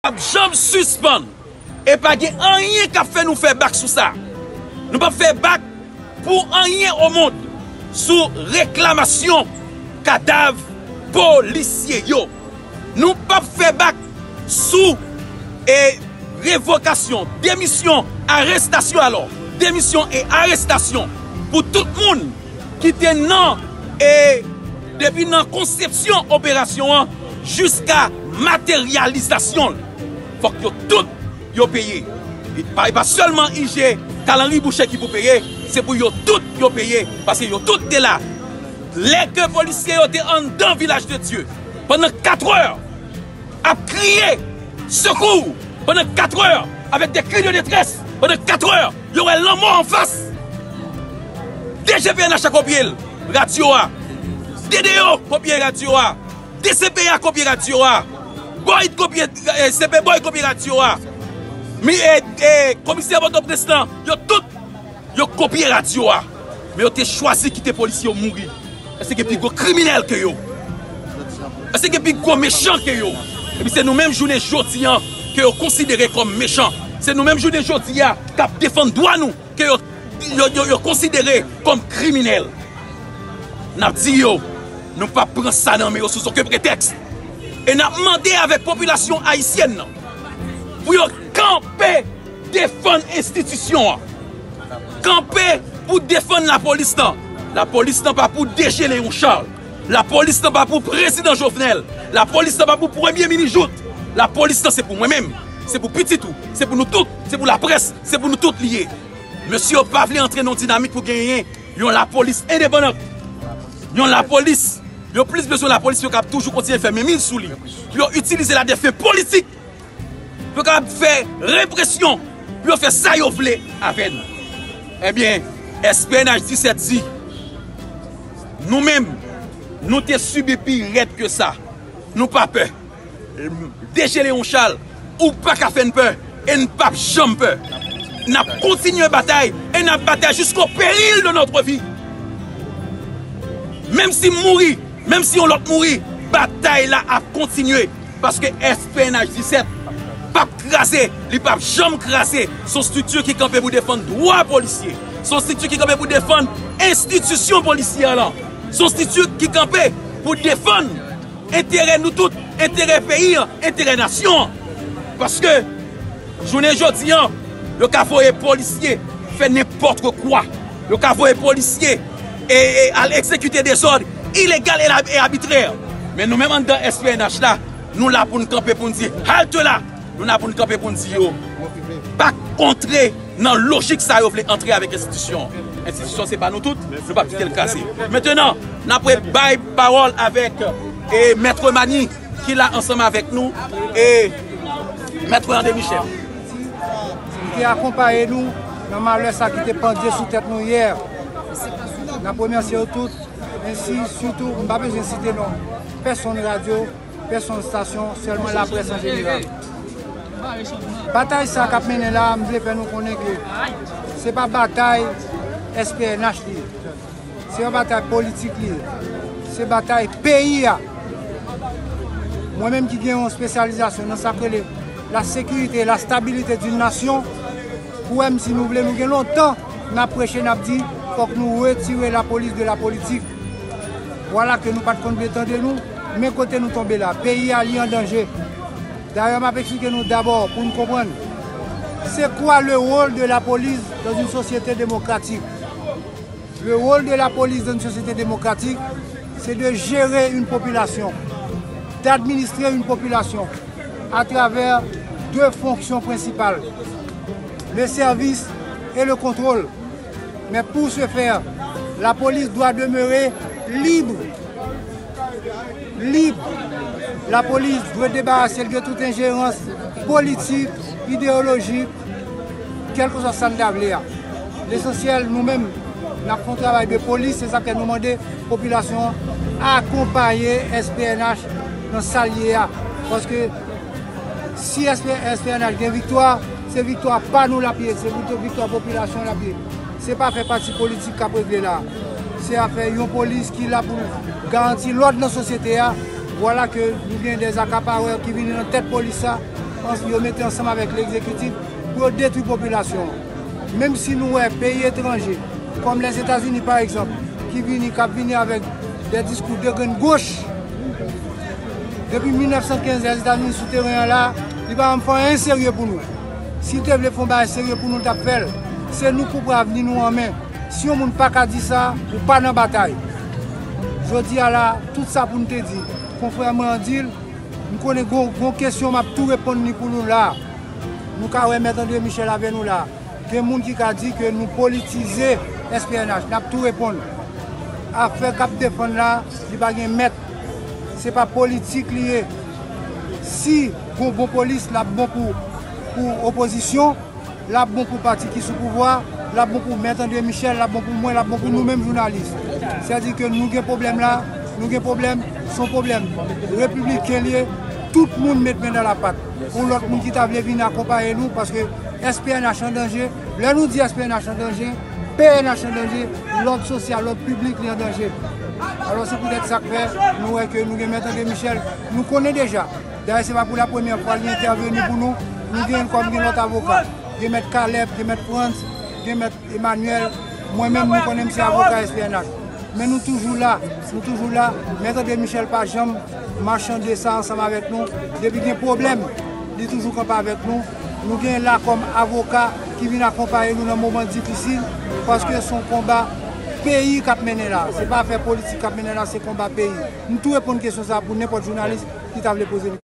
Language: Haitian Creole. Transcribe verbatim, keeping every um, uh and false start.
Ap janm sispann. E pa gen anyen k ap fè nou fè bak sou sa. Nou p ap fè bak pou anyen o mond sou reklamasyon kadav polisye yo. Nou p ap fè bak sou e revokasyon, demisyon, arestasyon alò, demisyon e arestasyon pou tout moun ki te nan e depi nan konsepsyon operasyon an jiska materyalizasyon l. Fòk yo tout yo peye. E pa, e pa sèlman I G Kalanri Boucher ki pou peye, se pou yo tout yo peye, paske yo tout te la. Lè ke polisye yo te anndan Vilaj de Dye, pandan katrè, ap kriye sekou pandan katrè, avèk de kri de detrès pandan katrè, yo wè lanmò anfas. D G P N H la kopye l, radyo a. D D O kopye radyo a. D C P A kopye radyo a. Boyd kopye, eh, C P Boyd kopye radyo a. Mi, eh, eh, komisè Pòtoprens lan, yo tout, yo kopye radyo a. Men yo te chwazi kite polisye yo mouri. Èske gen pi gwo kriminèl ke yo? Èske gen pi gwo mechan ke yo? Epi se nou menm jounen jodi a ke yo konsidere kòm mechan. Se nou menm jounen jodi a k ap defann dwa nou ke yo, yo, yo, yo konsidere kòm kriminèl. N ap di yo, nou p ap pran sa nan men yo sou okenn pretèks. E n ap mande avèk popilasyon ayisyèn nan pou yo kanpe defann enstitisyon an. Kanpe pou defann lapolis lan. Lapolis lan pa pou D G Léon Charles. Lapolis lan pa pou prezidan Jovenel. Lapolis lan pa pou premye minis Jouthe. Lapolis lan se pou mwen menm. Se pou pitit ou. Se pou nou tout. Se pou laprès. Se pou nou tout li ye. Mesye yo pa vle antre nan yon dinamik pou genyen yon lapolis endepandan. Yon lapolis, yo plis bezwen lapolis yo k ap toujou kontinye fè menmiz sou li. Pou yo itilize l a des fins politiques. Pou yo kapab fè represyon, pou yo fè sa yo vle avè nou. Ebyen, S P N H disèt di, nou menm, nou te sibi pi rèd ke sa. Nou pa pè. D G Léon Charles, ou pa ka fè n pè, e n p ap janm pè. N ap kontinye batay, e n ap batay jusqu'au péril de notre vie. Menm si m mouri, menm si yon lòt mouri, batay la ap kontinye. Paske S P N H disèt p ap kraze, li p ap janm kraze. Se yon estrikti ki kanpe pou defann dwa polisye. Se yon estrikti ki kanpe pou defann enstitisyon polisyè lan. Se yon estrikti ki kanpe pou defann enterè nou tout, enterè peyi an, enterè nasyon an. Paske, jounen jodi an, yo ka voye polisye fè nenpòt kwa. Yo ka voye polisye e, e al egzekite dezòd ilegal e la, e abitrè. Men nou menm anndan S P N H la, nou la pou n kanpe pou n di, halte la! Nou la pou n kanpe pou n di yo, pa kontre nan lojik sa yo vle antre avèk enstitisyon. Enstitisyon se pa nou tout, nou p ap kite l kraze. Mentenan, n ap bay pawòl avèk, e, Mèt Mani ki la ansanm avèk nou, e Mèt André Michel. Ki te akonpaye nou nan malè sa ki te pandye sou tèt nou yè. N ap remèsye yo tout, ensi sitou, m pa bezwen site non pèsonn radyo, pèsonn estasyon, sèlman laprès an jeneral. Batay sa k ap mennen la, m vle fè nou konnen ke se pa batay S P N H li ye. Se yon batay politik li ye. Se batay peyi a. Mwen menm ki gen yon espesyalizasyon nan sa k rele la sécurité et la stabilité d'une nation, ou wè m si nou vle, nou gen lontan n ap preche, n ap di, fòk nou retire lapolis de la politique. Vwala ke nou pa t konn vle tande nou, men kote nou tonbe la, peyi a li an danje. Dayè, m ap eksplike nou dabò pou n konprann. C'est quoi le rôle de la police dans une société démocratique? Le rôle de la police dans une société démocratique, c'est de gérer une population, d'administrer une population à travers deux fonctions principales, le service et le contrôle. Mais pour ce faire, la police doit demeurer libre. Lib. Lapolis dwe debarase l de tout enjerans politik, ideyolojik, kèlkeswa sa n ta vle a. Lesansyèl, nou menm, n ap fè yon travay de polis, se sa k fè nou mande popilasyon an akonpaye S P N H nan sa l ye a. Paske si S P, S P N H gen viktwa, se viktwa pa nou l ap ye, se viktwa popilasyon l ap ye. Se pa afè pati politik k ap regle la. Se afè yon polis ki la pou garanti lòd nan sosyete a. Vwala ke nou gen dè akaparè ki vini nan tèt polis sa, Yo mete ansanm avèk legzekitif pou yo detwi popilasyon an. Menm si nou wè peyi etranje, kòm Lèzetazini pa egzanp, ki vini, k ap vini avèk de diskou de grenn goch, depi mil nèf san kenz Lèzetazini sou teren an la, li pa janm fè anyen serye pou nou. Si l te vle fè yon bagay serye pou nou, l t ap fè l. Se nou k pou pran avni nou an men. Si yon moun pa ka di sa, ou pa nan batay. Jodi a la, tout sa pou n te di, konfrè mwen an di l, m konnen gon, gon kesyon m ap tou reponn li pou nou la. Nou ka wè Mèt André Michel avè nou la. Gen moun ki ka di ke nou politize S P N H. N ap tou reponn. Afè k ap defann la, li pa gen mèt. Se pa politik li ye. Si gon bon polis, l ap bon pou, pou opozisyon, l ap bon pou pati ki sou pouvwa, l ap bon pou Mèt André Michel, l ap bon pou mwen, l ap bon pou nou menm jounalis. Sètadi ke nou gen pwoblèm la, nou gen pwoblèm, se yon pwoblèm repibliken li ye, tout moun met men nan lapat. Yon lòt moun ki ta vle vin akonpaye nou, paske S P N H an danje. Lè nou di S P N H an danje, P N H an danje, lòd sosyal, lòd piblik li an danje. Alò, se poutèt sa k fè nou wè ke nou gen Mèt André Michel, nou konnen deja. Dayè, se pa pou la premyè fwa li entèveni pou nou. Nou gen l kòm gen lòt avoka. Gen Mèt Caleb, gen Mèt Frantz, gen Mèt Emmanuel. Mwen menm, nou konnen m se avoka S P N H. Men nou toujou la, nou toujou la. Mèt André Michel pa janm machande sa ansanm avèk nou. Depi gen pwoblèm, li toujou kanpe avèk nou. Nou gen la kòm avoka ki vin akonpaye nou nan moman difisil, paske se yon konba peyi k ap mennen la. Se pa afè politik k ap mennen la, se konba peyi. M tou reponn kesyon sa pou nenpòt jounalis ki ta vle poze li.